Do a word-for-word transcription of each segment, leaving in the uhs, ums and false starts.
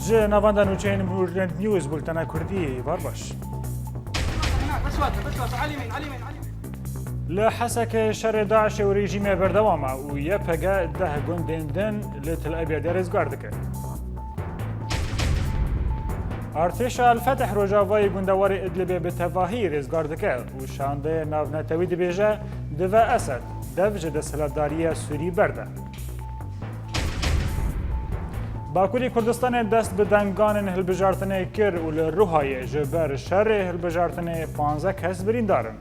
Ji navenda nûçeyên Bûrlend News, bultena Kurdî, êvar baş. بس واقف، بس واقف، على اليمين، على اليمين، على اليمين. Li Hesekê şerê DAIŞê û rejîmê berdewam e û Y P G deh gundên din li Til Ebyadê rêzgar dike. Artêşa El Fetih rojavayê gundewara Idlibê bi tevahî rêzgar dike û şandeyê navnetewî dibêje, dive Esed, dev ji desthilatdariya Sûrî berde. Bakurê Kurdistanê dest bi danganên hilbijartinê kir û li Ruhayê ji ber şerê hilbijartinê panzdeh kes birîndar in.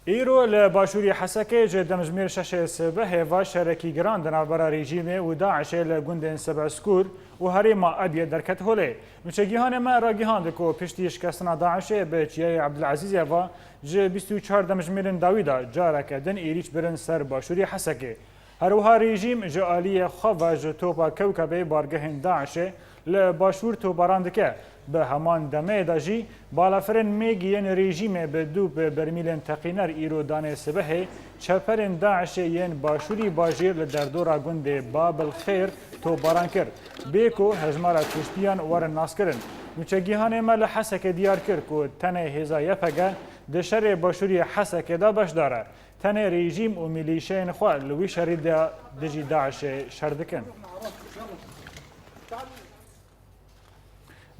Îro li başûrê Hesekê ji demjimêr şeşê sibehê ve şerekî giran di navbera rejîmê û DAIŞê li gundên Sibeskûr û herêma Ebyê derket holê. Nûçegîhanê me ragihand ku piştî şikestina DAIŞê bi Çiyayê Ebdulezîzê ve ji bîst û çar demjimêrên dawî de careke din êrîş birin ser başûrê Hesekê. Her wiha rejîm ji aliyê xwe ve ji topa Kewkebê bargehên DAIŞê li başûr topbaran dike. Bi heman demê de jî balafirên mêgî yên rejîmê bi du bi bermîlên teqîner îro danê sibehê çeperên DAIŞê yên başûrî bajêr li derdora gundê Babil Xêr topbaran kir. Bê ku hejmara kuştiyan werin naskirin. Nûçegîhanê me li Hesekê diyar kir ku tenê hêza Y P G di şerê başûrê Hesekê de beşdar e. Tenê rejîm û milîşeyên xwe li wî şerî de dijî DAIŞê şer dikin.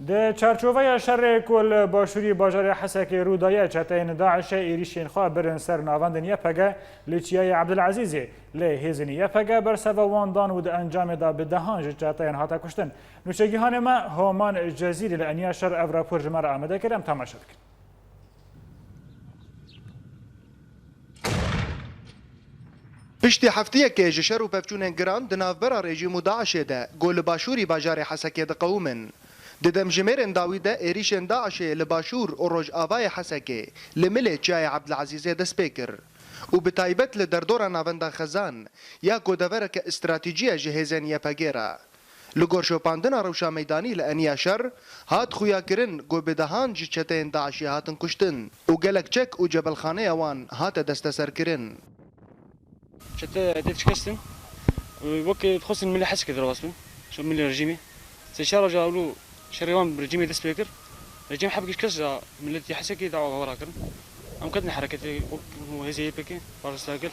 Di çarçoveya şerê ku li başûrî bajarê Hesekê rû daye, çeteyên DAIŞê êrîşên xwe birin ser navendên Y P G li Çiyayê Ebdulezîzê. Lê hêzên Y P G berseva wan dan û di encamê de bi dehan ji çeteyên hate kuştin. Nûçegîhanê me Homan Cezîrî li eniya şer ev rapor ji me re amade kir, em temaşe dikin. Piştî hefteyekê ji şer û pevçûnên giran di navbera rejîm û DAIŞê de, ku li başûrî bajarê Hesekê diqewimin. Di demjimêrên dawî de êrîşên DAIŞê li başûr û rojavayê Hesekê, li milê Çiyayê Ebdulezîzê dest pê kir û bi taybet li derdora navenda Xezan, ya ku devereke stratejî ye ji hêzên Y P G re. Li gor şopandina rewşa meydanî li eniya şer, hat xuyakirin ku bi dehan ji çeteyên DAIŞê hatin kuştin û gelek çek û cebelxaneya wan hate desteserkirin. Çete hedef şikestin. Wek dixwestin milê Hesekê derbas bin. Ji milê rejîmê. Sê çar roja ewlo şerê wan bi rejîmê dest pê kir. Rejîm hebkî şikest da miletî Hesekê dawa gawara kirin. Em ketin hereketê wek hêzê Y P G, Parastal Gel.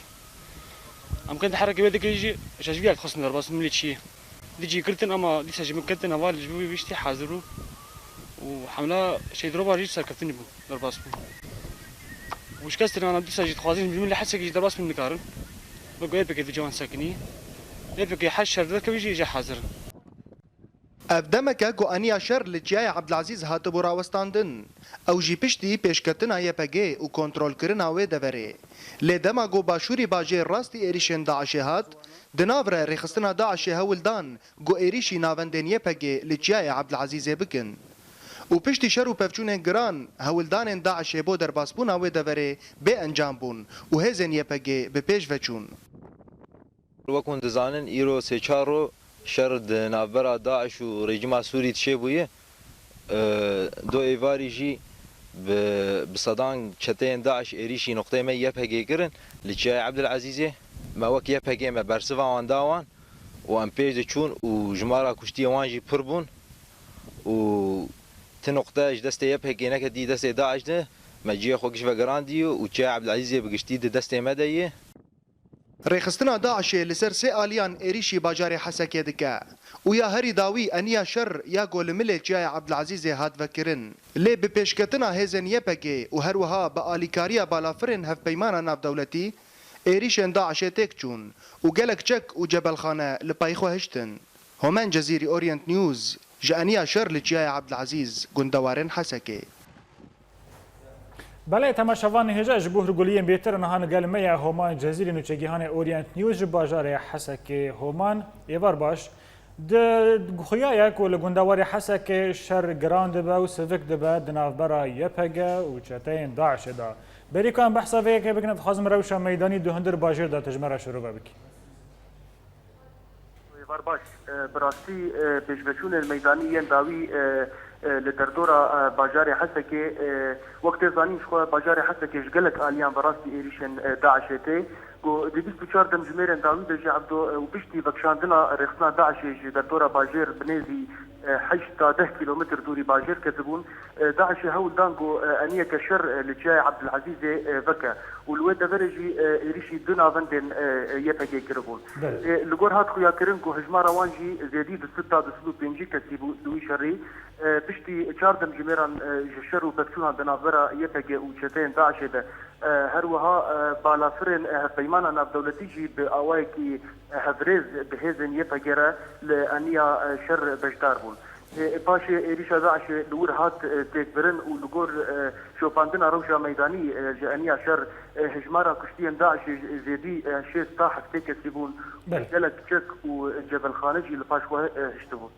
Em ketin herekê wê dikê jî, ji ji vî yer dixwestin derbas bin milê çiyê. Di cî girtin ama dîsa jî min ketin heval ji bo wî wî tiştî hazir bû. Û hemla Şehîd Roba jî serkeftinî bû, derbas bû. Û şikestin ana dîsa jî dixwazin ji milê Hesekê jî derbas bin nikarin. Wek Y P G di cawan sekinî. Y P G her şer derkevî jî, jî hazir in. Ev demeke ku eniya şer li Çiyayê Ebdulezîz hatibû rawestandin. Ew jî piştî pêşketina Y P G û kontrolkirina wê deverê. Lê dema ku başûrî bajêr rastî êrîşên DAIŞê hat, di nav re rêxistina DAIŞê hewl dan ku êrîşî navendên Y P G li Çiyayê Ebdulezîzê bikin. Û piştî şer û pevçûnên giran, hewldanên DAIŞê bo derbasbûna wê deverê bê encam bûn û hêzên Y P G bi pêş ve çûn. Wek hûn dizanin, îro sê çar ro şer di navbera DAIŞ û rejîma Sûrî de çêbûye. E, do êvarî jî bi, bi sedan çeteyên DAIŞ êrîşî nuqteyê me Y P G kirin li Çiyayê Ebdulezîzê. Me wek Y P G me bersiva wan da wan û em pêş diçûn û jimara kuştiyê wan jî pir bûn û ti nuqte ji destê Y P G neketî destê DAIŞ de me cihê xwe giş vegerandî û Çiyayê Ebdulezîzê bi giştî di destê me de ye. Rêxistina DAIŞê li ser sê aliyan êrîşî bajarê Hesekê dike û ya herî dawî eniya şer ya ku li milê Çiyayê Ebdulezîzê hat vekirin. Lê bi pêşketina hêzên Y P G û her wiha bi alîkariya balafirên hevpeymana navdewletî êrîşên DAIŞê têk çûn û gelek çek û cebelxane li pey xwe hiştin. Homen Cezîrî, Orient News, ji eniya şer li Çiyayê Ebdulezîz, gundewarên Hesekê. Belê, temaşevanê hêja, ji bo hûrguliyên bêtir niha li gel me ye Homan Cezîrî, nûçegîhanê Orient News ji bajarê Hesekê. Homan, êvar baş. Di xuya ye ku li gundewarê Hesekê şer giran dibe û sivik dibe di navbera Y P G û çeteyên DAIŞê de. Berî ku em behsa vê yekê bikin, dixwazim rewşa meydanî di hundir bajêr de tu ji me re şirove bikî. Êvar baş. E, bi rastî, e, pêşveçûnên meydanî yên dawî, e, e, li derdora, e, bajarê Hesekê, e, wek tê zanîn, ji xwe bajarê Hesekê ji gelek aliyan bi rastî êrîşên, e, DAIŞê tê. Ku di bîst û çar demjimêrên dawî de jî Ebdo, e, û piştî vekişandina rêxistina DAIŞê ji derdora bajêr bi nêzî, e, heşt ta deh kîlometr dûrî bajêr ketibûn. E, DAIŞê hewl dan ku, e, eniyeke şer, e, li Çiyayê Ebdulezîzê, e, veke û li wê deverê jî, e, êrîşî du navendên, e, e, Y P G kiribûn. Belê. E, li gor hat xuyakirin ku hejmara wan jî zêdî du sed ta du sed û pêncî kesî bû di wî şerî. E, piştî çar demjimêran, e, ji şer û pevçûnan di navbera Y P G û çeteyên DAIŞê de, e, her wiha, e, balafirên, e, hevpeymana navdewletî jî bi awayekî, e, hevrêz bi hêzên Y P G re li eniya, e, şer beşdar bûn. E, paşê êrîşa DAIŞê li wir hat, e, têkbirin û li gor, e, şopandina rewşa meydanî, e, ji eniya şer, e, hejmara kuştiyên DAIŞê zêdî, e, şêst ta heftê kesî bûn. Belê. Gelek çek û cebelxane jî li paş xwe, e, hiştibûn.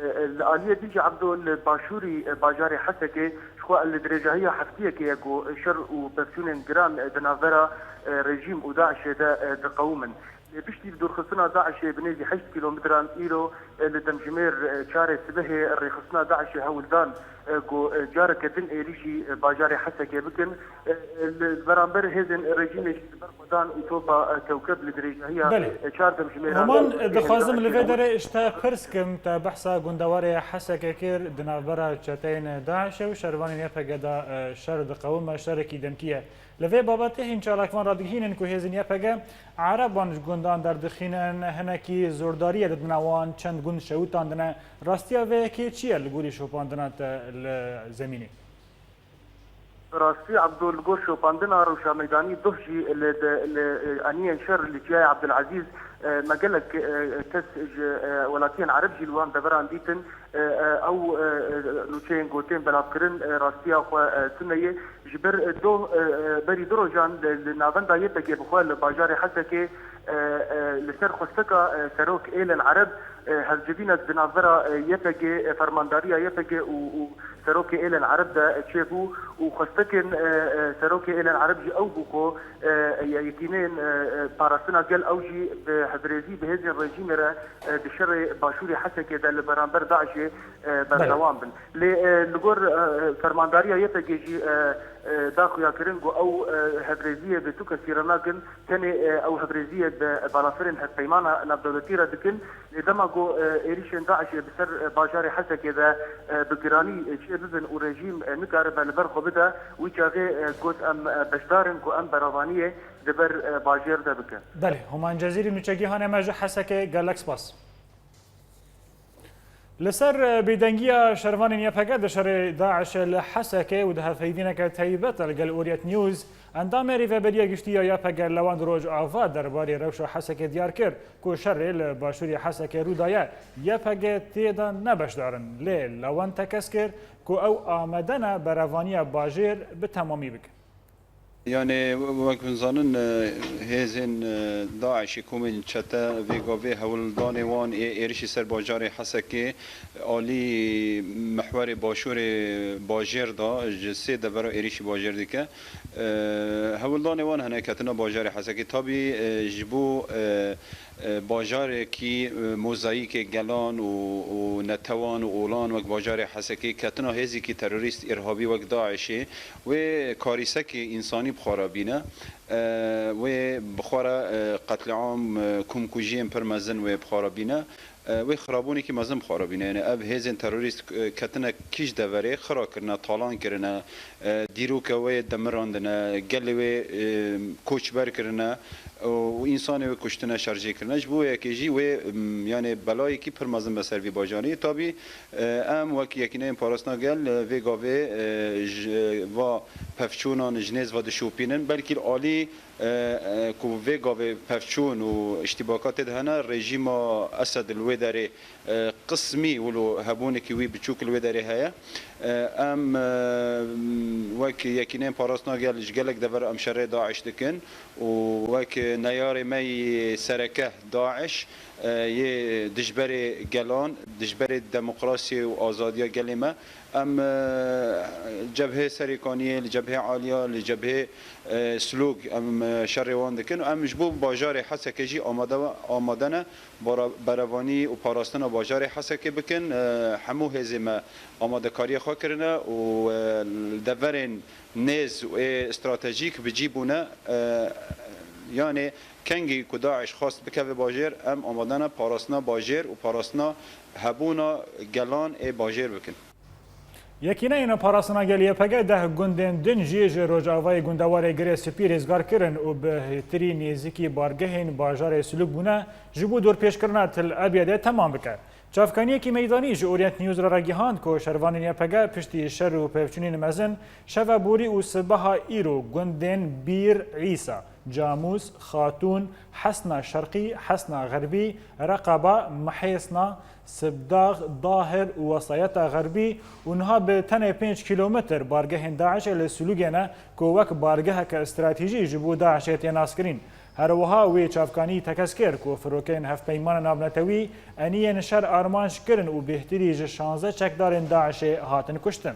E, e, li aliyê din jî Ebdo li başûrî, e, bajarê Hesekê ji xwe li dirêjahiya heftiyekê ye ku şer û pevçûnên giran, e, di navbera, e, rejîm û DAIŞê de, e, diqewimin. Lê piştî bi dûrxistina DAIŞê bi nêzî heşt kîlometran îro, e, li demjimêr, e, çarê sibehê rêxistina DAIŞê hewl dan, e, ku, e, careke din êrîşî, e, bajarê Hesekê bikin. E, e, li beramber hêzên rejîmê jî li ber xwe dan û topa, e, kewkeb li dirêjahiya, Belê. e, çar demjimêran, Heman, e, e, dixwazim li vê DAIŞê derê ji te pirs kim, te behsa gundewarê Hesekê kir, di navbera çeteyên DAIŞê û şervanên Y P G de, e, şer diqewime, şerekî demkî ye. Li vê babetê hîn çalakvan radigihînin ku hêzên Y P G Ereban ji gundan derdixînin, hinekî zordariyê didine wan, çend gund şewitandine. Rastiya vê yekê çi ye li gorî şopandina te li zemînê? Bi rastî, Ebdo, li gor şopandina rewşa meydanî doh jî li, li, li aniyên şer li Çiyayê Ebdulezîz, e, me gelek, e, kes ji, e, welatiyên Ereb jî li wan deveran dîtin. E, e, ew, e, e, nûçeyên ku tên belavkirin, e, rastiya xwe, e, tune ye. Ji ber, e, doh, e, e, berî du rojan li, li navenda Y P G bi xwe li bajarê Hesekê, e, e, li ser xwesteka, e, serok êlên Ereb, e, hevcivînek di navbera, e, Y P G, e, fermandariya Y P G û, û serokê êlên Ereb de çêbû û xwestekên, e, e, serokê êlên Ereb jî ew bû ku, e, e, yekîneyên, e, e, parastina gel ew jî bi hevrêzî bi hêzên rejîmê re, e, di şerê başûrê Hesekê de li beramber DAIŞê, e, Belê. berdewam bin. Lê, e, li gor, e, fermandariya Y P G jî, e, e, da xuyakirin ku ew, e, hevrêziyê bi tu kesî re nakin, tenê, e, ew hevrêziyê bi balafirên hevpeymana navdewletî re dikin. Lê dema ku, e, êrîşên DAIŞê bi ser, e, bajarê Hesekê de, e, bi giranî, e, çêbibin û rejîm, e, nikaribe li ber xwe bide, wî çaxê, e, got, em, e, beşdar in ku em berevaniyê di ber, e, bajêr de bikin. Belê, Homan Cezîrî nûçegîhanê me ji Hesekê, gelek spas. Li ser, e, bêdengiya şervanên Y P G di şerê DAIŞê li Hesekê û di hevpeyvîneke taybet de li gel Orient News, endamê Rêveberiya Giştî ya Y P G Lewand Rojava derbarê rewşa Hesekê diyar kir ku şerê li başûrê Hesekê rû daye, Y P G tê de ne beşdar in. Lê Lewand tekez kir ku ew amade ne berevaniya bajêr bi temamî bikin. Yani, wek hûn zanin, e, hêzên, e, DAIŞê, komên çete, vê gavê hewldanê wan ê êrişî ser bajarê Hesekê alî mihwerê başûrê bajêr da ji sê devera êrişî bajêr dike. E, hewldanê wan hene ketina bajarê Hesekê. Tabî, e, ji bo, e, e, bajarekî, e, mozayîkê gelan û, û netewan û olan wek bajarê Hesekê ketina hêzîkî terorîst, îrhabî wek DAIŞê, wê karîsekê însanî bi xwe re bîne. E, wê bi xwe re, e, qetlîam, e, komkujiyên pir mezin wê bi xwe re bîne. E, wê xirabûnekî mezin bi xwe re bîne. Yani ev hêzên terorîst, e, ketine kîj deverê, xira kirine, talan kirine, e, dîroka wê demirandine, gelê wê, e, koçber kirine û, û însanê wê kuştine, şerjê kirine. Ji bo yekê jî wê, m, yani belayekî pir mezin be ser vî bajarî. Tabî, e, em wek Yekîneyên Parastina Gel, e, vê gavê, e, ji va pevçûnan ji nêz ve dişopînin. Belkî li alî, e, e, ku vê gavê pevçûn û îştîbakatê de hene, rejîma Esed li wê derê, e, qismî wilo hebûnekî wî biçûk li wê derê heye. E, em, e, wek Yekîneyên Parastina Gel ji gelek dever em şerê DAIŞ dikin û wek Neyarê me yê sereke DAIŞ, e, yê dijberê gelan, dijberê demokrasiyê û azadiya gelê me. Em, e, cebhê Serêkaniyê, li cebhê Aliya, li cebhê, e, Silûk em, e, şerê wan dikin û em ji bo bajarê Hesekê jî amade, amade ne. Bara-, berevanî û parastina bajarê Hesekê bikin. E, hemû hêzê me amadekariyê xwe kirine û, e, li deverên nêz û ê stratejîk bi cî bûne. E, yanê kengî ku DAIŞ xwest bikeve bajêr, em amade ne parastina bajêr û parastina hebûna gelan ê bajêr bikin. Yekîneyên Parastina Gelê Y P G deh gundên din jî ji rojavayê gundewarê Girê Spî rêzgar kirin û bi hêtirî nêzîkî bargehên bajarê Silûk bûne, ji bo dorpêçkirina Til Ebyedê temam bike. Çavkaniyekî meydanî ji Orient News re ragihand ku şervanên Y P G piştî şer û pevçûnên mezin şeva borî û sibeha îro gundên Bîr Îsa, Camûs, Xatûn, Hesna Şerqî, Hesna Xerbî, Reqaba, Mihêsna, Sibdax, Dahir û Wesayeta Xerbî û niha bi tenê pênc kîlometr bargehên DAIŞê li Silûgê ne ku wek bargeheke stratejî ji bo DAIŞê tê naskirin. Her wiha wê çavkanî tekez kir ku firokeyên hevpeymana navnetewî eniyên şer armanc kirin û bêhtirî ji şanzdeh çekdarên DAIŞê hatin kuştin.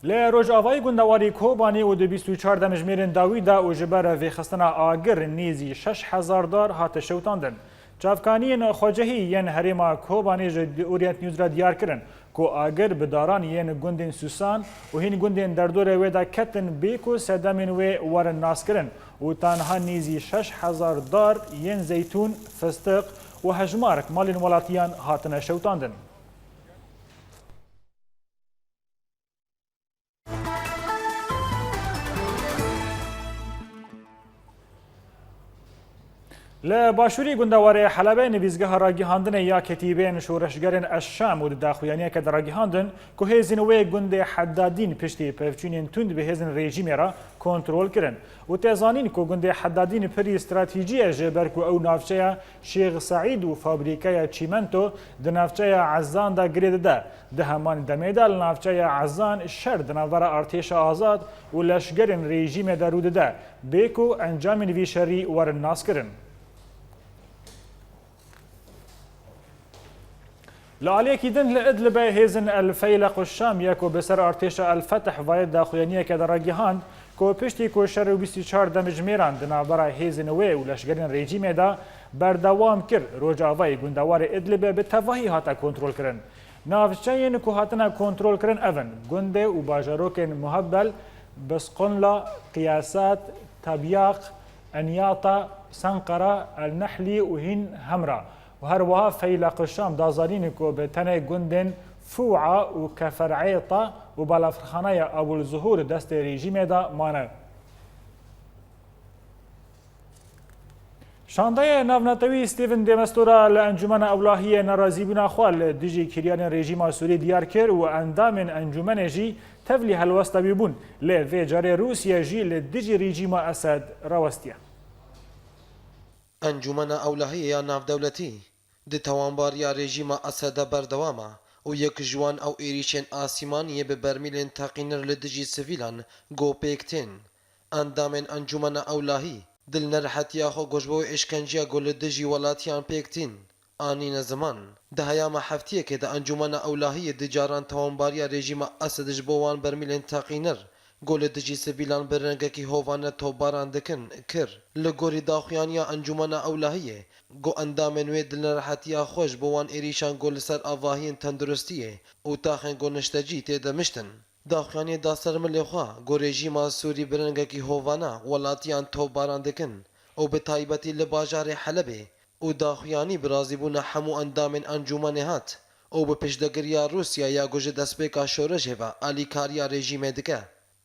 Li rojavayê gundewarî Kobanê û di bîst û çar demjimêrên dawî de û ji ber vêxistina agir nêzî şeş hezar dar hate şewitandin. Çavkaniyên xwecihî yên herêma Kobanê ji Orient News re diyar kirin ku agir bi daran yên gundên Sûsan û hîn gundên derdorê wê de ketin bê ku sedemên wê werin naskirin û ta niha nêzî şeş hezar dar yên zeytûn, fistiq û hejmarek malên welatiyan hatine şewitandin. Li başûrî gundewarê Helebê nivîsgeha ragihandinê ya Ketîbên Şoreşgerên Eşşam û di daxuyaniyeke de ragihandin ku hêzên wê gundê Hedadîn piştî pevçûnên tund bi hêzên rejîmê re kontrol kirin û tê zanîn ku gundê Hedadîn pirî stratejî ye ji ber ku ew navçeya Şêx Seîd û fabrîkeya çîmento di navçeya Ezan de girê dide. Di heman demê de li navçeya Ezan şer di navbera artêşa azad û leşgerên rejîmê de rû dide, bê ku encamên vî şerî werin naskirin. Li aliyekî din li Idlibê hêzên El Feyleq û Şam ya ku bi ser artêşa El Fetih ve yê daxuyaniyeke de ragihand ku piştî ku şer û bîst û çar demjimêran di navbera hêzên wê û leşgerên rejîmê de berdewam kir, rojavayê gundewarê Idlibê bi tevahî hate kontrolkirin. Navçeyên ku hatine kontrolkirin ev in: gundê û bajarokên Muhebbel, Bisqunla, Qiyasat, Tabyaq, Enyata, Senqera, El Nehlî û hîn Hemra. Û her wiha Feyleq Şam da zanîn ku bi tenê gundên Fû'a û Kefer Eyta û balafirxaneya Abul Zuhur destê rejîmê de mane. Şandeya navnetewî Stephen de Mistura li Encûmena Ewlahiyê nerazîbûna xwe li dijî kiryarên rejîma Sûrî diyar kir û endamên encûmenê jî tevlî helwesta wî bûn. Lê vê carê Rûsya jî li dijî rejîma Esed rawestiye. Encûmena Ewlahiyê ya Navdewletî di tawanbariya rejîma Esed de berdewam e û yek ji wan ew êrîşên asîmaniyê bi bermîlên teqînir li dijî sivîlan ku pêk tên. Endamên Encûmena Ewlahî di li nerihetiya xwe ku ji bo wê êşkenceya ku li dijî welatiyan pêk tîn, anîne ziman. Di heyama heftiyekê de Encûmena Ewlahiyê du caran tawanbariya rejîma Esed ji bo wan bermîlên teqînir ku li dijî sivîlan bi rengekî hovane topbaran dikin, kir. Li gorî daxuyaniya Encûmena Ewlahiyê, ku endamên wê di nerihetiya xwe ji bo wan êrîşan ku li ser avahiyên tenduristiyê û taxên ku niştecî tê de miştin. Daxuyaniyê da ser milê xwe ku rejîma Sûrî bi rengekî hovane welatiyan topbaran dikin û bi taybetî li bajarê Helebê û daxuyanî bi razîbûna hemû endamên encûmenê hat û bi piştgiriya Rûsya ya ku ji destpêka şoreşê ve alîkariya rejîmê dike.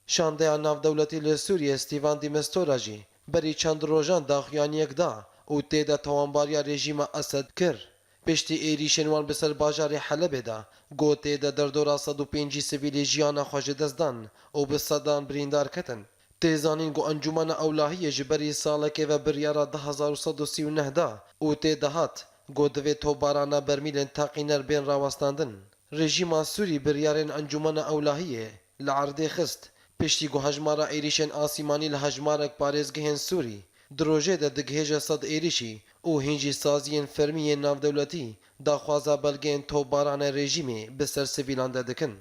Şandeya navdewletî li Sûriyê Stephen de Mistura jî berî çend rojan daxuyaniyek da û tê de tawanbariya rejîma Esed kir. Piştî êrîşên wan bi ser bajarê Helebê de, ku tê de derdora sed û pêncî sivîlê jiyana xwe ji dest dan û bi sedan birîndar ketin, tê zanîn ku Encûmena Ewlahiyê ji berî salekê ve biryara du hezar û sed û sî û neh da û tê de hat ku divê topbarana bermîlên teqîner bên rawestandin. Rejîma Sûrî biryarên Encûmena Ewlahiyê li erdê xist. Piştî ku hejmara êrîşên asîmanî li hejmarek parêzgehên Sûrî di rojê de digihêje sed êrîşî û hîn jî saziyên fermî yên navdewletî daxwaza belgeyên topbaranê rejîmê bi ser sivîlan de dikin.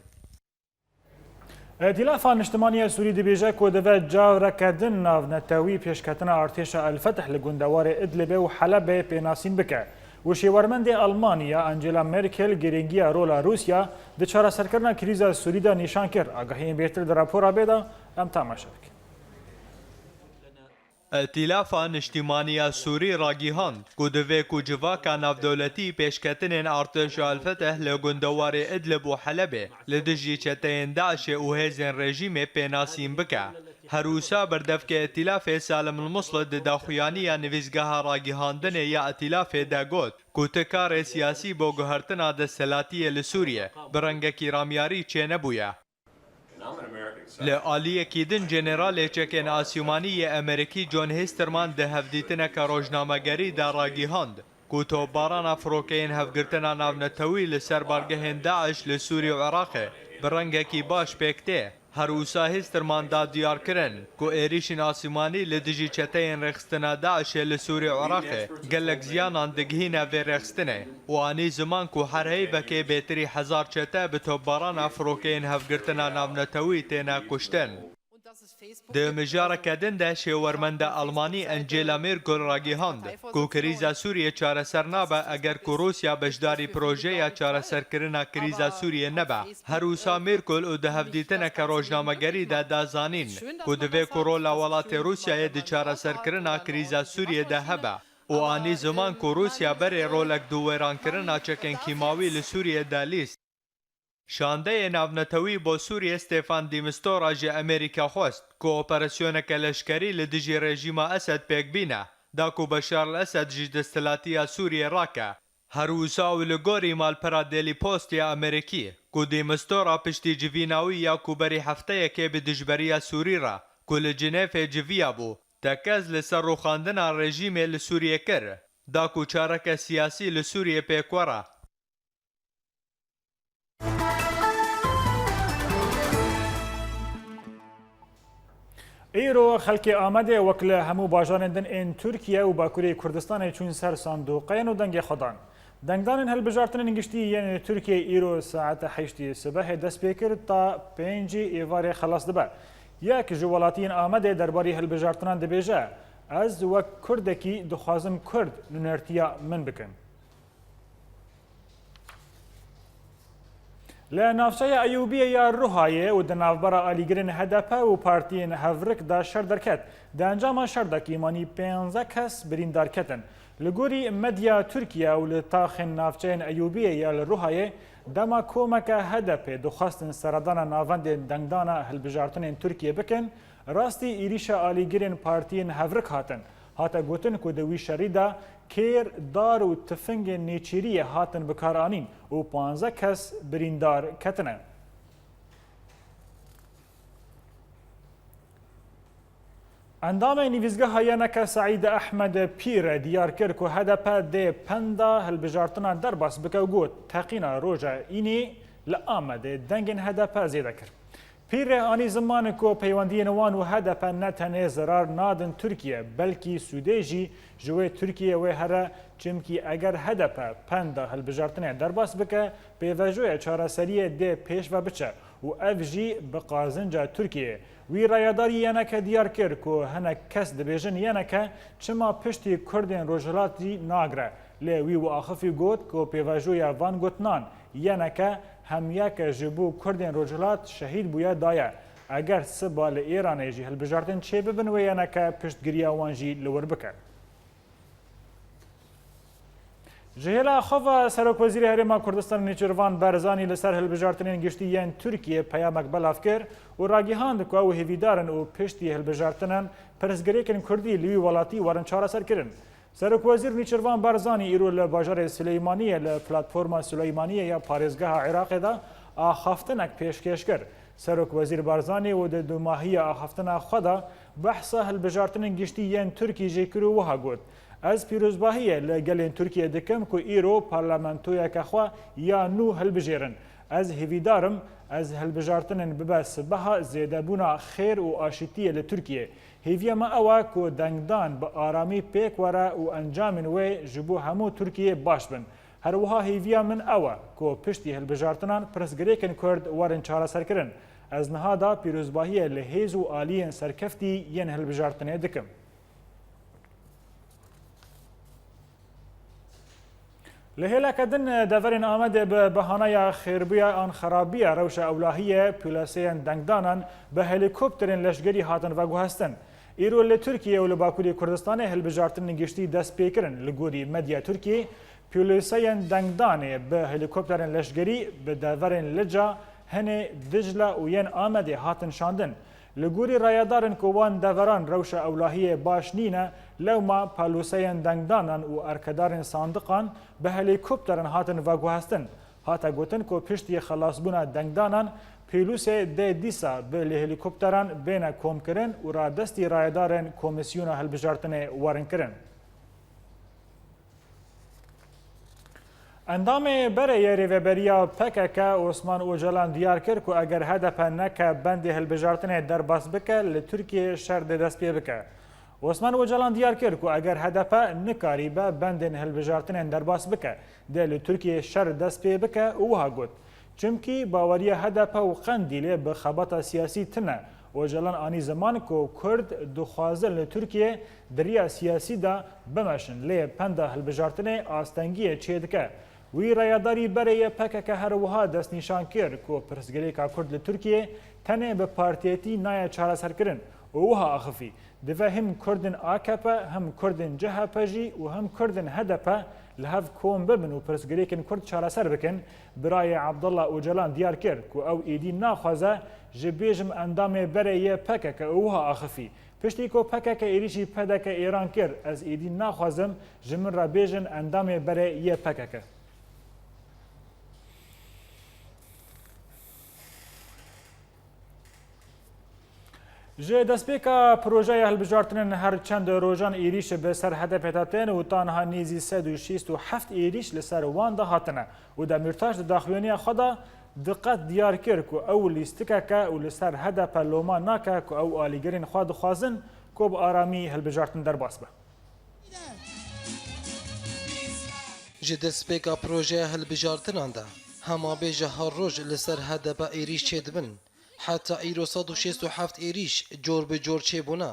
Îtîlafa Niştimanî ya Sûrî dibêje ku dibe careke din navnetewî pêşketina artêşa El-Feteh li gundewarê Idlibê û Helebê pênasîn bike û şêwermendê Almanya Angela Merkel girîngiya rola Rûsya di çareserkirina krîza Sûrî de nîşan kir. Agahiyên bêhtir di rapora bê de em temaşe bikin. Îtîlafa Niştimanî ya Sûrî ragihand ku divê ku civaka navdewletî pêşketinên artêşa El-Feteh li gundewarê Idlib û Helebê li dijî çeteyên DAIŞê û hêzên rejîmê pênasîn bike. Her wisa berdevkê Îtîlafê Salim El-Musli di daxuyaniya nivîsgeha ragihandinê ya Îtîlafê de got ku ti karê siyasî bo guhertina desthilatiyê li Sûriyê bi rengekî ramyarî çênebûye. Li aliyekî din, Generalê Çekên Asîmanî yê Amerîkî John Histerman di hevdîtineke rojnamegerî de ragihand ku topbarana firokeyên Hevgirtina Navnetewî li ser bargehên DAIŞ li Sûrî û Iraqê bi rengekî baş pêk tê. Her wisa Histerman da diyar kirin ku êrîşên asîmanî li dijî çeteyên rêxistina DAIŞê li Sûrî û Iraqê gelek ziyanan digihîne vê rêxistinê û anî ziman ku her heyvekê bêtirî hezar çete bi topbarana firokeyên Hevgirtina Navnetewî têne kuştin. Di mijareke din de şêwermenda Almanî Angela Merkel ragihand ku krîza Sûriyê çareser nabe eger ku Rûsya beşdarî projeya çareserkirina krîza Sûriyê nebe. Her wisa Merkel û di hevdîtineke rojnamegerî de da zanîn ku divê ku rola welatê Rûsyayê di çareserkirina krîza Sûriyê de hebe û anî ziman ku Rûsya berê rolek di wêrankirina çekên kîmawî li Sûriyê de lîst. Şandeyê navnetewî bo Sûriyê Stefan de Mistura ji Amerîka xwest ku operasyoneke leşkerî li dijî rejîma Esed pêk bîne, da ku Beşar el-Esed ji desthilatiya Sûriyê rake. Her wisa û li gorî malpera Daily Post ya Amerîkî, ku de Mistura piştî civîna wî ya ku berî hefteyekê bi dijberiya Sûrî re, ku li Cinêfê civiyabû, tekez li ser rûxandina rejîmê li Sûriyê kir, da ku çareke siyasî li Sûriyê pêk were. Îro xelkê Amedê wek li hemû bajarên din ên Tirkiye û Bakurê Kurdistanê çûn ser sandoqeyên û dengê xwe dan. Dengdanên hilbijartinên giştî yên Tirkiyeyê îro saeta heştê sibehê dest pê kir ta pêncî êvarê xelas dibe. Yek ji welatiyên Amedê derbarî hilbijartinan dibêje, Ez wek Kurdekî dixwazim Kurd nûnertiya min bikin. Li navçeya Eyûbiyê ya Ruhayê û di navbera alîgirên H D P û partiyên Hevrik de şer derket. Di encama şer de kîmanî pênzeh kes birîndar ketin. Li gorî medya Tirkiye û li taxên navçeyên Eyûbiyê ya li Ruhayê, dema komeke H D P dixwestin seredana navendên dengdana hilbijartinên Tirkiye bikin, rastî êrîşa alîgirên partiyên Hevrik hatin. Hate gotin ku di wî şerî de kêr, dar û tifingên nêçîriyê hatin bikaranîn û panzdeh kes birîndar ketine. Endamê nivîsgeha Y N K Seîd Ehmed Pîre diyar kir ku H D P dê penda hilbijartina derbas bike û got, Teqîna roja înê li Amedê dengên H D P zêde kir. Pîrê anî ziman ku peywendiyên wan û H D P ne tenê zerar nadin Tirkiye, belkî sûdê jî ji wê Tirkiye wê here, çimkî eger H D P penda hilbijartinê derbas bike, pêvajoya çareseriyê dê pêş ve biçe û ev jî bi qazinca Tirkiyeyê. Wî rayedarî Y N K diyar kir ku hinek kes dibêjin Y N K çima piştî Kurdên Rojhilatî nagre, lê wî û axifî got ku pêvajoya van gotinan Y N K hemiyeke ji bo Kurdên Rojhilat şehîd bûye daye. Eger siba li Êranê jî hilbijartin çêbibin wê Y N K piştgiriya wan jî li wir bike. Ji hêla xwe ve Serokwezîrê Herêma Kurdistanê Nêçîrvan Barzanî li ser hilbijartinên giştî yên Tirkiyê peyamek belav kir û ragihand ku ew hêvîdar in û piştî hilbijartinan pirsgirêkên Kurdî li wî welatî werin çareserkirin. Serokwezîr Nêçîrvan Barzanî îro li bajarê Sileymaniyê li platforma Sileymaniyê ya parêzgeha Iraqê de axaftinek pêşkêş kir. Serokwezîr Barzanî û di dumahiya axaftina xwe de behsa hilbijartinên giştî yên Tirkî jî kir û wiha got, Ez pîrozbahiyê li gelên Tirkiyê dikim ku îro parlamentoyeke xwe ya nû hilbijêrin. Ez hêvîdar im, ez hilbijartinên bibe sibeha zêdebûna xêr û aşîtiyê li Tirkiyê. Hêviya me ew e ku dengdan bi aramî pêk were û encamên wê ji bo hemû Tirkiyê baş bin. Her wiha hêviya min ew e ku piştî hilbijartinan pirsgirêkên Kurd werin çareserkirin. Ez niha da pîrozbahiyê li hêz û aliyên serkeftî yên hilbijartinê dikim. Li hêleke din, deverên Amedê bi bahanaya xêrbuya an xerabiya rewşa ewlahiyê pîloseyên dengdanan bi helîkopterên leşgerî hatin veguhestin. Îro li Tirkiye û li Bakurê Kurdistanê hilbijartinên giştî dest pê kirin. Li gorî medya Tirkiyê, pîloseyên dengdanê bi helîkopterên leşgerî bi deverên Lica, Hinê, Dicla û yên Amedê hatin şandin. Li gorî rayedarên ku wan deveran rewşa ewlahiyê baş nîne, lewma palûseyên dengdanan û erkedarên sandiqan bi helîkopteran hatin veguhestin. Hate gotin ku piştî xelasbûna dengdanan, pêlûsê dê dîsa bi li helîkopteran bêne komkirin û radestî rayedarên komîsyona hilbijartinê werin kirin. Endamê berê yê Rêveberiya P K K Osman Ocalan diyar kir ku eger H D P neke bendê hilbijartinê derbas bike, li Tirkiyê şer dê dest pê bike. Osman Ocalan diyar kir ku eger H D P nikarîbe bendên hilbijartinên derbas bike, dê li Tirkiyê şer dest pê bike û wiha got, Çimkî baweriya H D P û Qendîlê bi xebata siyasî tune. Ocalan anî ziman ku Kurd dixwazin li Tirkiyê di riya siyasî de bimeşin, lê penda hilbijartinê astengiyê çêdike. Wî rayedarî berê yê P K K her wiha destnîşan kir ku pirsgirêka Kurd li Tirkiyê tenê bi partiyetî nayê çareserkirin û wiha axifî, Divê him Kurdên A K P, him Kurdên C H P jî û him Kurdên H D P li hev kom bibin û pirsgirêkên Kurd çareser bikin. Birayê Abdullah Ocalan diyar kir ku ew êdî naxwaze, ji bêjim endamê berê yê P K K û wiha axifî, Piştî ku P K K êrîşî P D K Îran kir, ez êdî naxwazim ji min re bêjin endamê berê yê P K K. Ji destpêka projeya hilbijartinên her çend rojan êrîş bi ser H D P de tên û ta niha nêzî sed û şêst û heft êrîş li ser wan de hatine û Demîrtaş di daxuyaniya xwe de diqet diyar kir ku ew lîstikek e û li ser H D P loma nake ku ew alîgirên xwe dixwazin ku bi aramî hilbijartin derbas be. Ji destpêka projeya hilbijartinan de, hema bêje her roj li ser H D P êrîş çêdibin. Heta îro sed û şêst û heft êrîş cor bi cor çêbûne.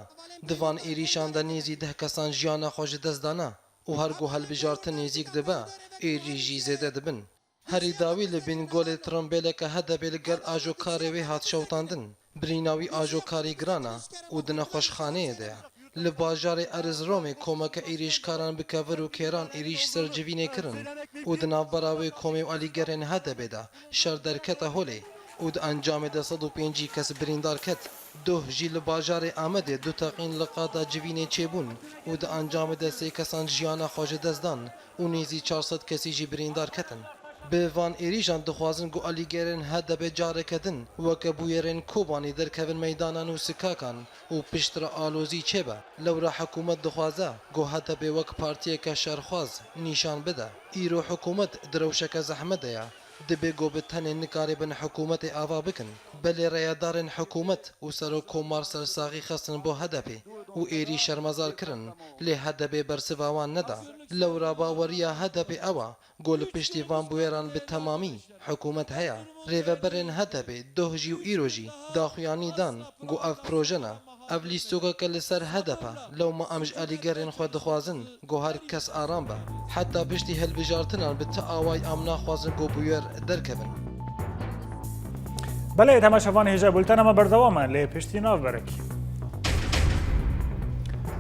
Di van êrîşan de nêzî deh kesan jiyana xwe ji dest dane û her ku hilbijartin nêzîk dibe, êrîş jî zêde dibin. Herî dawî li Bîngolê trombêleke H D P li gel ajokarê wê hat şewitandin. Birîna wî ajokarî giran e û di nexweşxaneyê de ye. Li bajarê Erziromê komeke êrîşkaran bi kevir û kêran êrîş ser civînê kirin û di navbera wê komê û alîgerên H D P de şer derkete holê û di encamê de sed û pêncî kes birîndar ket. Doh jî li bajarê Amedê du teqîn li qada civînê çêbûn û di encamê de sê kesan jiyana xwe ji dest dan û nêzî çar sed kesî jî birîndar ketin. Bi van êrîşan dixwazin ku alîgerên H D P careke din weke bûyerên Kobanî derkevin meydanan û sikakan û piştre alozî çêbe. Lewra hikûmet dixwaze ku H D P wek partiyeke şerxwaz nîşan bide. Îro hikûmet di rewşeke zehmet de ye. Dibe ku bi tenê nikaribin hikûmetê ava bikin. Belê rayedarên hikûmet û serokkomar sersaxî xistin bo H D P û êrî şermezar kirin, lê H D P bersiva wan neda. Lewra baweriya H D P ew e ku li piştî van bûyeran bi temamî hikûmet heye. Rêveberên H D P doh jî û îro jî daxuyanî dan ku ev proje ne. Ev lîstokeke li ser H D P e. Lewma em ji alîgerên xwe dixwazin ku her kes aram be. Heta piştî hilbijartinan bi ti awayî em naxwazin ku bûyer derkevin. Belê, temaşevan, hêja bultena me berdewam e, lê piştî navberek.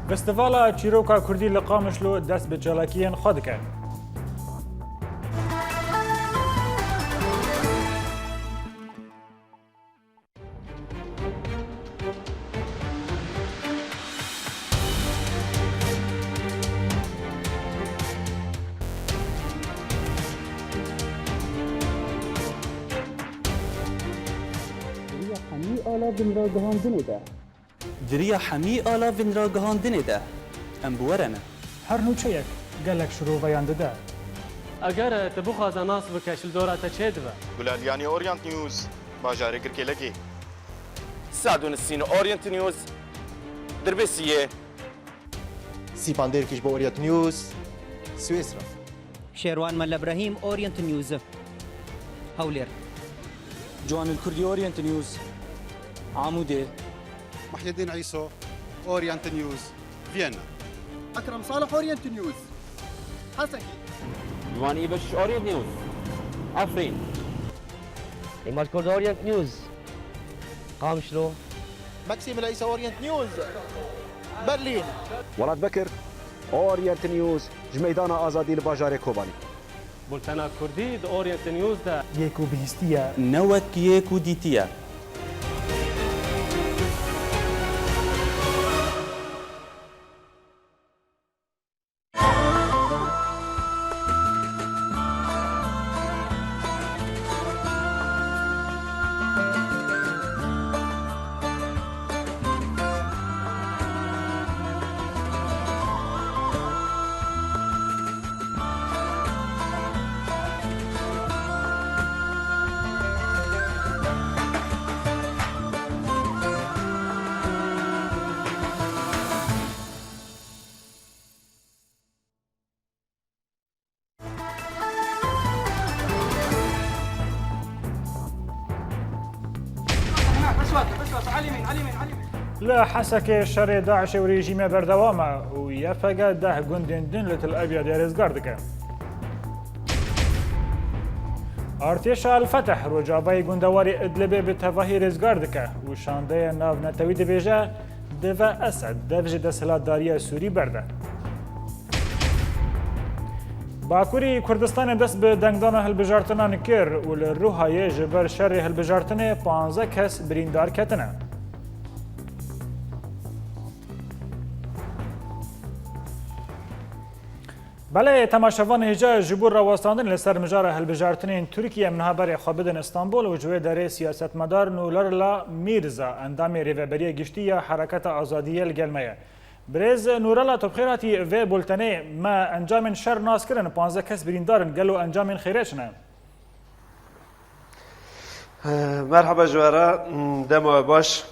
Festîvala Çîroka Kurdî li Qamişlo dest bi çalakiyên xwe dike. Di riya hemî ala vinragihandinê de. Di riya hemî ala vinragihandinê de em bi we re ne. Her nûçeyek gelek şiroveyan dide. Eger tu bixwaze nas bike, ji li dora te çê dibe. Gulaliyanî Orient News, bajarê Girkêlekê. Sadun Sîn Orient News, Dirbêsiyê. Sîpan Dêrkiş bo Orient News, Swêsra. Şêrwan Melle Brehîm, Orient News, Hewlêr. Ciwanil Kurdî Orient News, Amûdê. Muhyiddin Îso, Orient News, Viyana. Ekrem Salih, Orient News, Hesekî. Ciwanî Beşiş, Orient News, Efrîn. Îmaj Kurd, Orient News, Qamişlo. Maxim Îsa, Orient News, Berlîn. Welat Bekir, Orient News, ji Meydana Azadî li bajarê Kobanî. Bultena Kurdî di Orient News de. Yê ku bihîstiye. Ne wek yê ku dîtiye. Li Hesekê şerê DAIŞê û rejîmê berdewam e û Y P G deh gundên din li Til Ebyadê rêzgar dike. Artêşa El Feteh rojavayê gundewarê Idlibê bi tevahî rêzgar dike û şandeya navnetewî dibêje, divê Esed dev ji desthilatdariya Sûrî berde. Bakurî Kurdistanê dest bi dengdana hilbijartinan kir û li Ruhayê ji ber şerê hilbijartinê panzdeh kes birîndar ketine. Belê, temaşevan hêja ji bo rawestandin li ser mijara hilbijartinên Tirkiye em niha berê xwe bidin Îstanbul û ji wê derê siyasetmedar Nurella Mîrza, endamê Rêveberiya Giştî ya Hereketa Azadiyê li gel me ye. Birêz Nurella, tu bi xêr hatî vê bultenê. Me encamên şer nas kirin, panzdeh kes birîndar in. Gelo encamên xêrê çi ne? Merhaba ji we re, dema we baş.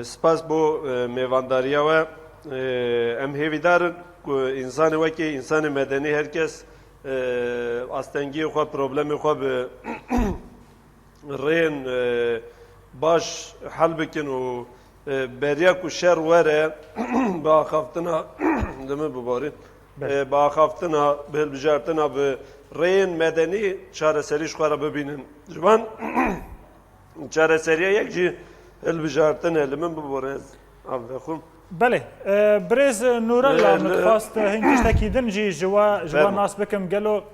Spas bo mêvandariya we. Em hêvîdar in ku însanê wekî însanê medenî her kes astengiyê xwe, problemê xwe bi rêyên baş hel bikin û beriya ku şer were bi axaftina, li min biborîn, bi axaftina, bi hilbijartina, bi rêyên medenî çareserî ji xwe re bibînin. Ji van çareseriya yek jî hilbijartin e, li min bibore ez av vexwim. Belê, birêz Nurella, min dixwast hin tiştekî din jî ji we, ji we nas bikim. Gelo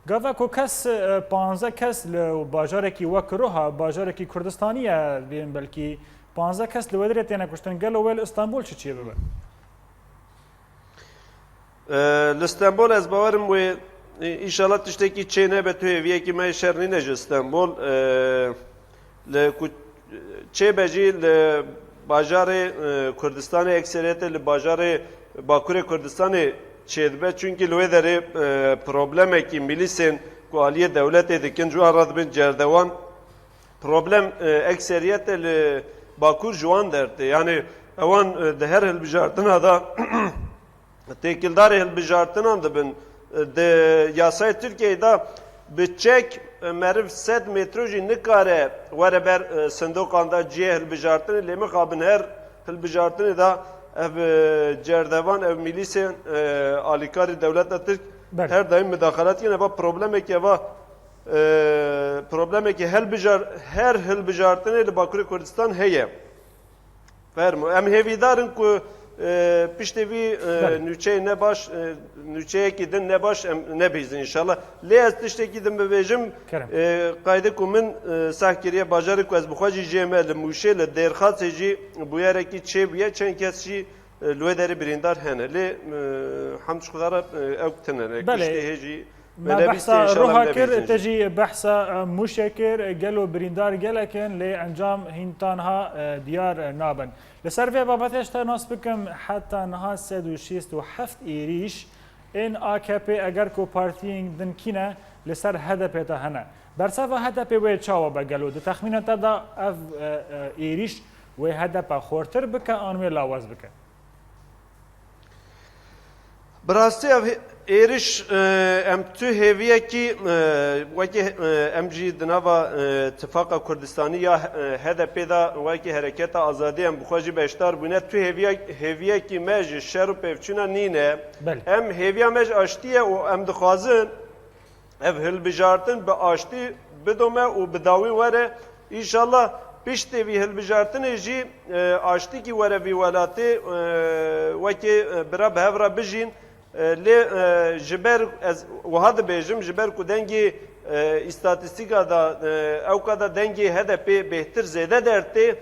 gava ku kes, panzdeh kes li bajarekî wek Ruha, bajarekî Kurdistanî ye, bên belkî panzdeh kes li wê derê têne kuştin, gelo wê li Îstanbul çi çêbibe? Li Stenbol ez bawerim wê, înşallah tiştekî çê nebe, tu hêviyekî me yê şer nîne ji Stenbol. Li ku çêbe jî li bajarê Kurdistanê, ekseriyetê li bajarê Bakurê Kurdistanê çêdibe. Çunkî li wê derê problemekî mîlîsên ku aliyê dewletê dikin, ji wan re dibin cerdewan. Problem, e, ekseriyete li Bakur ji wan dertê. Yanî ewan, e, di her hilbijartina de têkildarê hilbijartinan dibin. E, di yasayê Tirkiyeyê de bi çek, e, meriv sed metro jî nikare were ber, e, sindoqan de cihê hilbijartinê, lê mixabin her hilbijartinê de ev, e, cerdevan, ev mîlîsên, e, alîkarî dewleta Tirk her daîm midaxalat dikin. Eva problemekî eva e, problemekî helbijar-, her hilbijartinê li Bakurê Kurdistan heye. Fermo. Em hêvîdar in ku, e, piştî vî, e, nûçeyê nebaş, e, nûçeyekî din nebaş em nebihîzin înşallah. Lê ez tiştekî din bibêjim, e, qayde ku min, e, seh kiriye bajarê ku ez bi xwe jî jê me li Mûşê, li Dêrxasê jî bûyerekî çêbûye, çend kes jî e, li wê derê birîndar hene. Lê, e, hemd ji Xuda re, e, ew tune ne. Belê. Kuştê hê jî me nebîstiye, behsa înşallah Ruha kir, nebihîzin te jî. Jî behsa, e, Mûşê kir. Gelo birîndar gelek in, lê encam hîn ta niha, e, diyar, e, nabin. Li ser vê babetê ji te nas bikim, heta niha sed û şêst û heft êrîş Ên A K P eger ku partiyên din kî ne li ser H D P de hene. Bersiva H D P wê çawa be gelo? Di texmîna te de ev, e, e, êrîş wê H D P xortir bike an wê lawaz bike? Bi rastî ev hê- êriş, e, em tu hêviyekî, e, wekî, e, em jî di nava, e, Tifaqa Kurdistanî ya, e, H D P de wekî Hereketa Azadî em bi xwe jî beşdar bûne. Tu hêviye-, hêviyekî me ji şer û pevçûna nîne. Belê. Em hêviya me ji aştî ye û em dixwazin ev hilbijartin bi aştî bidome û bi dawî were. Înşallah piştê vî hilbijartinê jî, e, aştîkî were vî welatê, e, wekê, e, bira bi hev re bijîn. E, lê, e, ji ber ez wiha dibêjim, ji ber ku dengê, e, îstatîstîka de, e, ewka de dengê H D P bêhtir zêde dertê,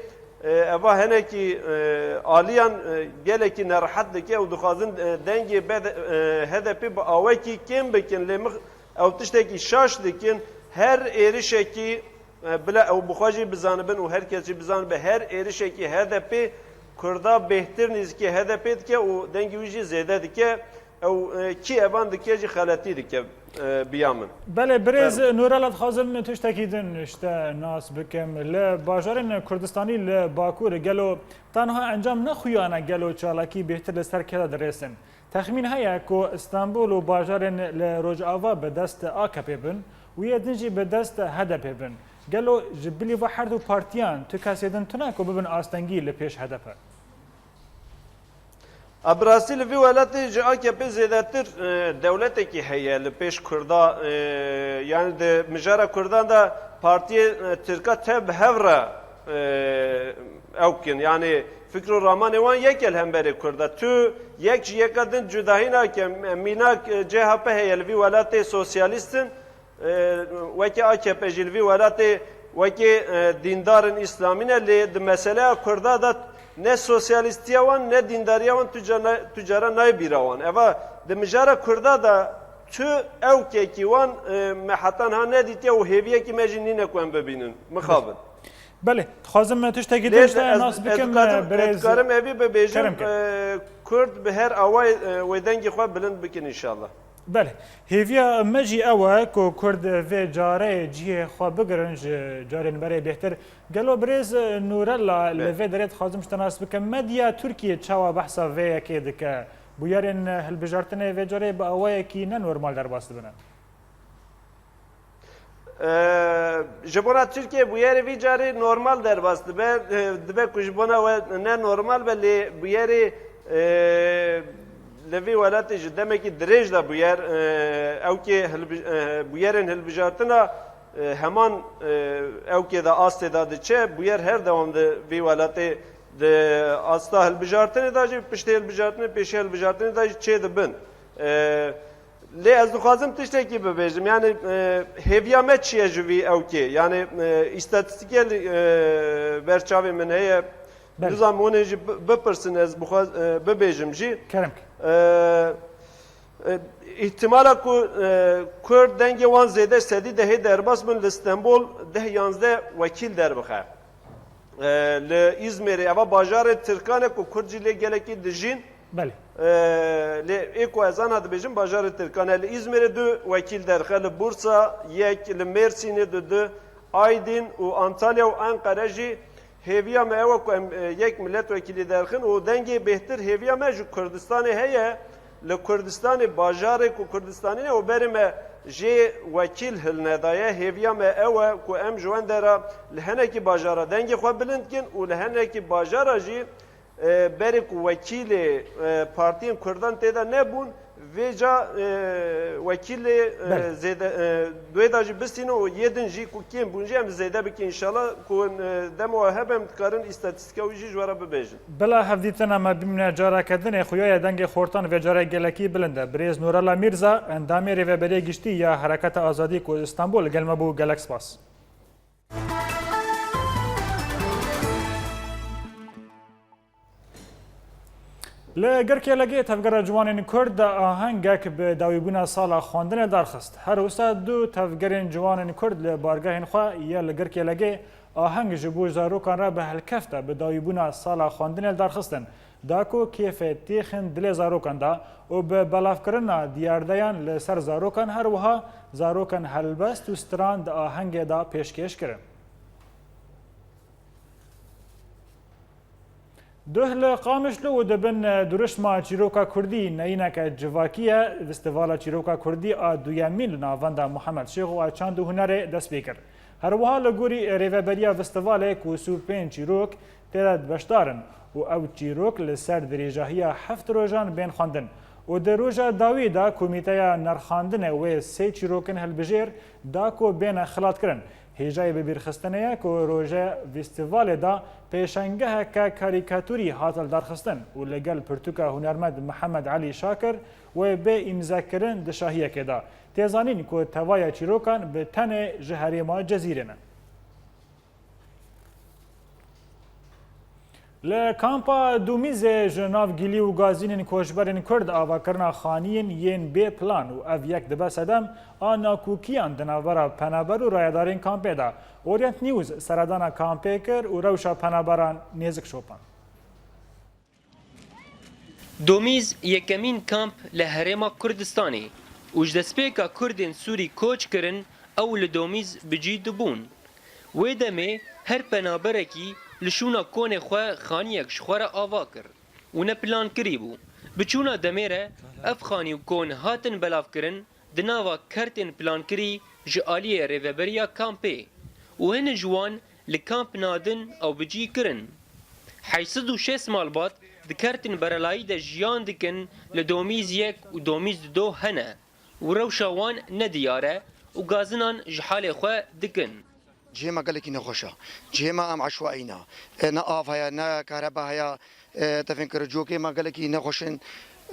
e, eva henekî, e, aliyan, e, gelekî nerehet dike û dixwazin, e, dengê be-, e, H D P bi awekî kêm bikin. Lê mix-, ew tiştekî şaş dikin. Her êrişekî, e, bila ew bi xwe jî bizanibin û her kes jî bizanibe, her êrişekî H D P Kurda bêhtir nêzîkî H D P dike û dengê wî jî zêde dike. Ew, e, kî evan dike jî xeletî dike, e, biya min. Belê, birêz Fermo. Nûrela, dixwazim tiştekî din ji te nas bikim. Li bajarên Kurdistanî li Bakur gelo tenha encam ne xuya ne, gelo çalakî bêhtir li ser kê de dirêsin? Texmîn heye ku Stenbol û bajarên li Rojava bi dest A K P bin û yê din jî bi dest H D P bin. Gelo ji bilî va her du partiyan tu kesê din tune ku bibin astengî li pêş H D P? A, bi rastî li vî welatê ji A K P zêdetir, e, dewletekî heye li pêş Kurda, e, yani di mijara Kurdan de partiyê, e, Tirka tev bi hev re, e, ew kin. Yani fikr û ramanê wan yek e li hemberê Kurda. Tu yek ji yeka din cudahî nake, em-, mînak, e, C H P heye li vî welatê sosyalîst in. E, wekî A K P jî li vî welatê wekî, e, dîndarên îslamî ne, lê di meseleya Kurda de ne sosyalîstiya wan ne dîndariya wan tu ca-, tu cara nayê bîra wan. Eva di mijara Kurda de tu ewkekî wan, e, me heta niha nedîtiye û hêviyekî me jî nîne ku em bibînin. Mixabin. Belê, dixwazim tiştekî din ji te nas bikim, birêz. Ez dikarim evî bibêjim, e, Kurd bi her awayê, e, wê dengê xwe bilind bikin înşallah. Belê. Hêviya me jî ew e ku Kurd vê carê cihê xwe bigirin ji carên berê bêhtir. Gelo birêz Nûrella, li vê derê dixwazim ji te nas bikim. Medya Tirkiyê çawa behsa vê yekê dike? Bûyerên hilbijartinê vê carê bi awayekî ne normal derbas dibine. Ji bona Tirkiye bûyerê vî carê normal derbas dibe. Dibe ku ji bona we ne normal be, lê bûyerê, e, li vî welatê ji demekî dirêj de bûyer, e, ewkê hilbi-, e, bûyerên hilbijartina, e, heman, e, ewkê de, astê de diçe. Bûyer her dewam di vî welatê di asta hilbijartinê de jî, piştê hilbijartinê, pêşiya hilbijartinê de jî çê dibin. E, Lê ez dixwazim tiştekî bibêjim. Yani, e, hêviya me çi ye ji vî ewkê? Yani, e, îstatîstîkê li, e, ber çavê min heye. Belê. Nizam hûn ê jî bi-, bipirsin, ez bixwaz-, e, bibêjim jî. Kerem ke. E, e, îhtimala ku, e, Kurd dengê wan zêde sedî dehê derbas bin, li Stenbol deh yanzdeh wekîl derbixe. E, li Îzmêrê, eva bajarê Tirkan e ku Kurd jî lê gelekî dijîn. Belê. E, lê ê ku ez ana dibêjim bajarê Tirkan e. Li Îzmêrê du wekîl derxe, li Bursa yek, li Mêrsînê du du, Aydin û Antalya û Enqere jî. Hêviya me ew e ku em, e, yek miletwekîlî derxin û dengê bêhtir hêviya me ji Kurdistanê heye. Li Kurdistanê bajarê ku Kurdistanî ne û berê me jê wekîl hilnedaye, hêviya me ew e ku em ji wende re li henekî bajara dengê xwe bilind kin û li henekî bajara jî, e, berê ku wekîlê, e, partiyên Kurdan tê de nebûn, vêca, e, wekîlê, e, Belê. zêde, e, duê de jî bistînin û yê din jî ku kêm bûn jî em zêde bikin înşallah ku, e, dema we hebe em dikarin îstatîstîka wî jî ji we re bibêjin. Bila hevdîtina me bimîne careke din ê xuya ye dengê xortan vê carê gelekî bilind e. Birêz Nûrela Mîrza, endamê Rêveberiyê Giştî ya Hereketa Azadî ku Îstanbul li gel me bû, gelek spas. Li Girkê Legê Tevgera Ciwanên Kurd ahengek bi dawîbûna sala xwendinê darxist. Her wisa du tevgerên ciwanên Kurd li bargehên xwe yê li Girkê Legê aheng ji bo zarokan re bi helkefta bi dawîbûna sala xwendinê darxistin. da ku kêfê têxin dilê zarokan da û bi belavkirina diyardeyan li ser zarokan her wiha zarokan helbest û stran di ahengê de pêşkêş kirin. Duh li Qamişlo û di bin durişma çîroka Kurdî neyîneke civakî ye, Festîvala Çîroka Kurdî a duyemîn li navenda Muhammed Şêxo a Çand û Hunerê dest pê kir. Her wiha li gorî rêveberiya festîvalê ku sî û pênc çîrok tê de beşdar in û ew çîrok li ser dirêjahiya heft rojan bên xwendin û di roja dawî de komîteya nirxandinê wê sê çîrokin hilbijêr da ku bêne xilatkirin. Hêjayî bibîrxistinê ye ku roje festîvalê de pêşengeheke karîkatûrî hat lidarxistin û li gel pirtûka hunermend Mihemed Elî Şakir wê bê îmzekirin di şahiyekê de. Tê zanîn ku tevaya çîrokan bi tenê ji herêma Cezîrê ne. Li kampa Dumîzê ji nav gilî û gazînên koçberên Kurd avakirina xaniyên yên bê plan û ev yek dibe sedem a nakûkiyan di navbera penaber û rayedarên kampê de. Orient News seredana kampê kir û rewşa penaberan nêzik şopand. Domîz yekemîn kamp li Herêma Kurdistanê û ji destpêka Kurdên Sûrî koç kirin, ew li Domîz bi cî dibûn. Wê demê her penaberekî li şûna konê xwe xaniyek ji xwe re ava kir û ne plankirî bû. Bi çûna demê re ev xanî û kon hatin belavkirin di nava kertên plankirî ji aliyê rêveberiya kampê û hin ji wan li kamp nadin ew bi cî kirin. Heşt sed û şêst malbat di kertên berelayî de jiyan dikin, li Domîz yek û Domîz du hene û rewşa wan ne diyar e û gazinan ji halê xwe dikin. Cihê me gelekî nexweş e. Cihê me em eşwaî ne. E, ne av heye, ne kahreba heye. E, te fêm kir, cihokê me gelekî nexweş in.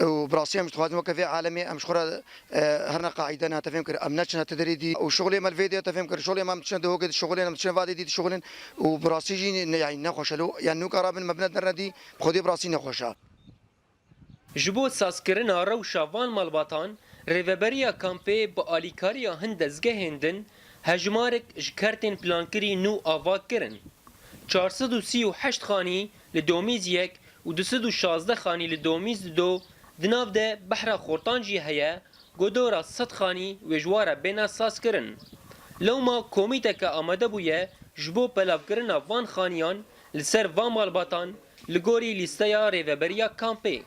Û bi rastî em ji dixwazin weke vê alemê em ji xwe re, e, herine qaîde ne, te fêm kir, em neçine ti derê dî. Û şixulê me li vê de, te fêm kir, şixulê me em diçine dihokê dişixulin, em diçine vadê dî dişixulin. Û bi rastî jî ne, yanî nexweş e lo. Yanî nûka rabin me bine derine dî, bi xwedê bi rastî nexweş e. Ji bo sazkirina rewşa van malbatan, rêveberiya kampê bi alîkariya hin dezgehên din hejmarek ji kertên plankirî nû ava kirin. Çar sed û sî û heşt xanî li Domîz yek û du sed û şazdeh xanî li Domîz du di nav de behra xortan jî heye, ku dora sed xanî wê ji wa re bêne sazkirin. Lewma komîteke amade bûye ji bo belavkirina van xaniyan li ser van malbatan li gorî lîsteya rêveberiya kampê.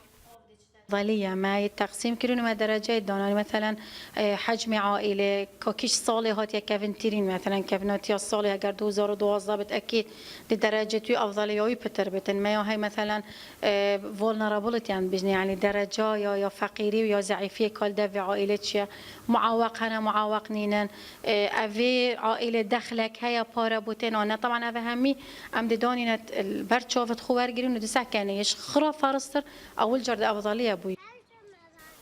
Evdalî ye, me yê teqsîm kirin û me dereceyê danan. Meselen, e, hecmê aîlê, ka kîş salê hatiye kevintîrîn, meselen, kevinatiya salê eger du hezar û duwazdeh bit, ekîd di derecê tu evdalî ya wî pitir bitin. Me ya hey, meselen, e, vulnerability em bijne, yanî dereca ya, ya feqîrî û ya zeîfiyê kal devê aîlê çi ye. Muaweq hene, muaweq nînin. E, evê aîlê dexlek heye, pare bûtên ane. Teban ev hemî em didanîne, e, ber çavit xwe wergirîn û disekenê. Ji xira feristir ewil car di evdalî ye bûye.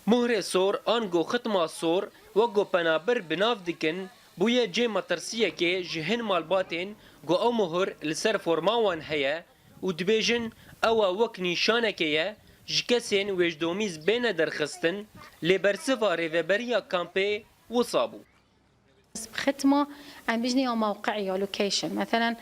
Muhrê sor, ango xitma sor, wek ku penaber bi nav dikin, bûye cê metirsiyekê ji hin malbatên ku ew muhir li ser forma wan heye û dibêjin ew e wek nîşanekê ye ji kesên wê ji domîz bêne derxistin, lê bersiva rêveberiya kampê wisa bû. Xitma, em bijnê ya mewqe'î ya location. Meselen,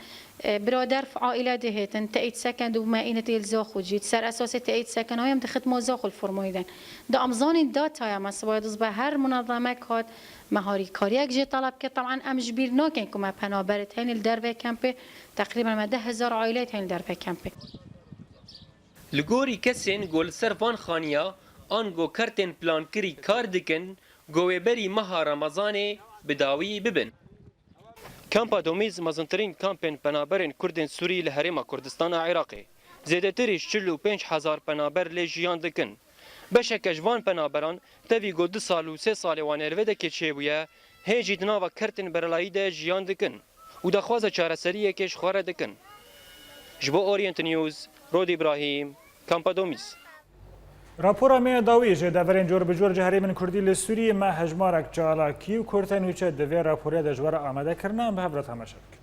e, birader aîle dihêtin, teyîd seken di me îne têl zaxo cî, ser esasê teyîd seken, hayem di xitma zaxo formayî den. Da em zanîn dataya me, sibaya dizbe her munezemek hat, me harîkariyek jê taleb kir. Teban em ji bîr nakin ku me penaber tên li dervê kempê, teqrîben me deh hezar aîle tên li dervê kempê. Li gorî kesên ku li ser van xaniya ango kertên plankirî kar dikin, ku wê berî meha Remezanê bi dawî bibin. Kampa Domîz mezintirîn kampên penaberên Kurdên Sûrî li Herêma Kurdistan a Iraqê. Zêdetirî ji çil û pênc hezar penaber lê jiyan dikin. Beşeke ji van penaberan tevî ku du sal û sê salê wan êrvedekê çêbûye, hê jî di nava kertên berelayî de jiyan dikin û daxwaza çareseriyekê ji xwe re dikin. Ji bo Orient News, Rod Îbrahîm, Kampa Domîz. Rapora me ya dawî ji deverên cor bi cor ji herêmên Kurdî li Sûriyê me hejmarek çalakî û kurte nûçe di vê raporê de ji we re amade kirine, em bi hev re temaşe bikin.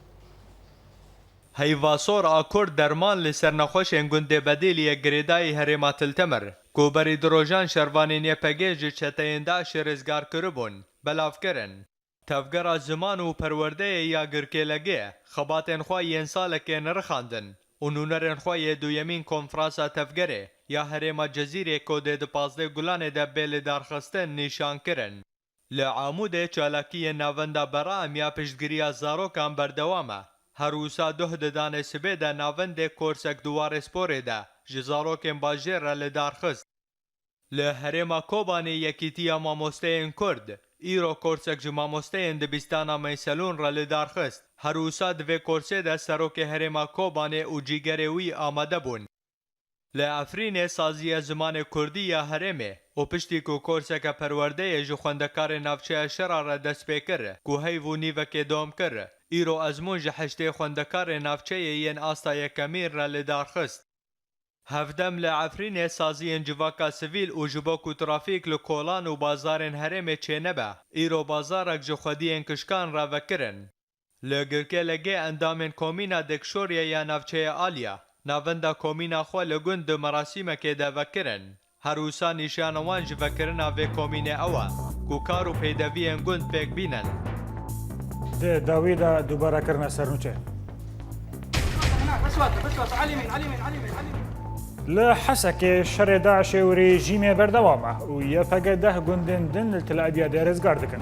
Heyva sor a Kurd derman li ser nexweşên gundê Bedêliyê girêdayî herêma Til Temer, ku berî du rojan şervanên Y P G ji çeteyên DAIŞê rizgar kiribûn, belav kirin. Tevgera Ziman û Perwerdeyê ya Girkêlegê xebatên xwe yên salekê nirxandin û nûnerên xwe yê duyemîn konferansa tevgerê ya herêma Cezîrê ku dê di pazdeh Gulanê de bê lidarxistin nîşan kirin. Li Amûdê çalakiyên Navenda Beraem ya piştgiriya zarokan berdewam e. Her wisa duh di danê sibê de navendê Korsek Duwarê Sporê de ji zarokên bajêr re lidarxist. Li herêma Kobanê Yekîtiya Mamosteyên Kurd, îro korsek ji mamosteyên dibistana Meyselûn re lidarxist. Her wisa di vê korsê de serokê herêma Kobanê û cîgerê wî amade bûn. Li Efrînê Saziya Zimanê Kurdî ya herêmê û piştî ku korseke perwerdeyê ji xwendekarê navçeya Şera re dest pê kir, ku heyv û nîvekê dom kir, îro ezmûn ji heştê xwendekarên navçeyê yên asta yekemîn re lidarxist. Hevdem li Efrînê saziyên civaka sivîl û ji bo ku trafîk li kolan û bazarên herêmê çênebe, îro bazarek ji xwediyên kişkan re vekirin. Li Girkê Legê endamên Komîna Dêkşorye ya navçeya Alya, navenda komîna xwe li gund di merasîmekê de vekirin. Her wisa nîşana wan ji vekirina vê komînê ew e ku kar û peydeviyên gund pêk bînin. Di dawî de dubare kirine sernûçe. Li Hesekê şerê DAIŞê û rejîmê berdewam e û Y P G deh gundên din li Tel Ebyadê rizgar dikin.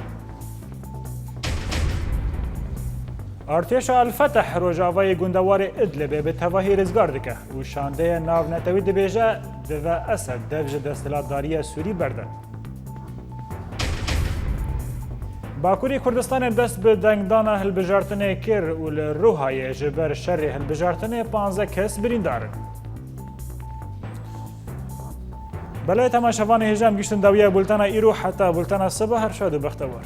Artêşa El Feteh rojavayê gundewarê Idlibê bi tevahî rizgar dike û şandeya navnetewî dibêje, divê Esed dev ji desthilatdariya Sûrî berde. Bakurê Kurdistanê dest bi dengdana hilbijartinê kir û li Ruhayê ji ber şerê hilbijartinê panzdeh kes birîndar in. Belê temaşevanê hêja, em gihîştin dawiya bultena îro, heta bultena sibe her şad û bextewar.